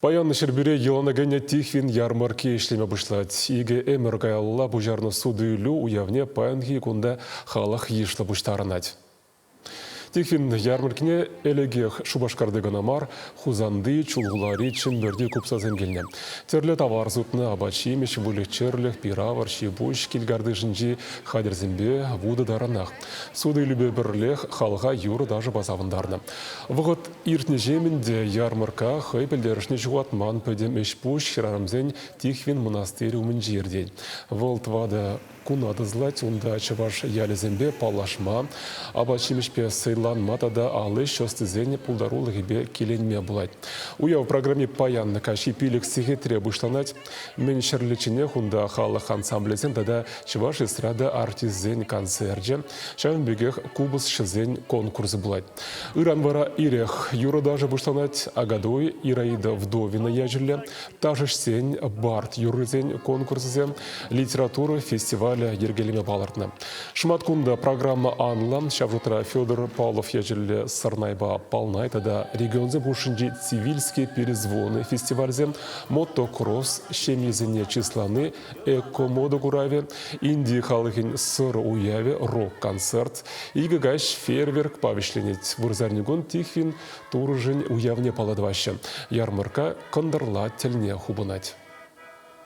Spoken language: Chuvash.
Паян Ҫӗрпӳре йӑлана кӗнӗ Тихвин ярмарки ӗҫлеме пуҫлать. Икӗ ӗмӗр каялла пуҫарнӑ суту-илӳ уявне паянхи кунта халӑх йышлӑ пуҫтарӑнать. Тихвин ярмаркине ӗлӗкех Шупашкарти кӑна мар, Хусанти, Чулхулари, Чӗмпӗрти купсасем килнӗ. Тӗрлӗ тавар сутнӑ, апат-ҫимӗҫ, выльӑх-чӗрлӗх, пир-авӑр, ҫи-пуҫ, кил-картишӗнчи хатӗрсемпе вутӑ таранах. Суту-илӳпе пӗрлех халӑха юрӑ-ташӑпа савӑнтарнӑ. Вӑхӑт Иртнӗҫемӗн те ярмӑркка хӑй пӗлтерӗшне ҫухатман пӗтӗм ӗҫ-пуҫ хӗрарӑмсен Тихвин мӑнастирӗ умӗнче иртет. Вӑл тӑватӑ куна тӑсӑлать, унта чӑваш ялӗсемпе паллашма, апат-ҫимӗҫпе сӑйланма тата ал ӗҫ ӑстисен пултарулӑхӗпе киленме пулать. Уяв программи паян каҫхи 5 сехетре пуҫланать. Мӗн ҫӗрлечченех унта халӑх ансамблӗсен тата чӑваш эстрада артисчӗсен концерчӗ, ҫавӑн пекех купӑсҫӑсен конкурсӗ пулать. Ыран вара ирех юрӑ-ташӑ пуҫланать. Акатуй Ираида Вдовина ячӗллӗ ташӑҫсен, бард юррисен конкурсӗсем, литература фестивалӗ йӗркелеме палӑртнӑ. Шӑматкунта программа анлӑ. Ҫав шутра Федор Павлов ячӗллӗ Сӑрнайпа Палнай тата регионсем хушшинчи Цивильские перезвоны фестивальсем, мотокросс ҫемьесене чыслани, Эко-мода куравӗ, Инди халӑхӗн сӑрӑ уявӗ, рок-концерт, икӗ каҫ фейерверкпа вӗҫленет. Вырсарникун Тихвин турӑшӗн уявне паллӑ тӑваҫҫӗ. Ярмӑркка кӑнтӑрла тӗлне хупӑнать.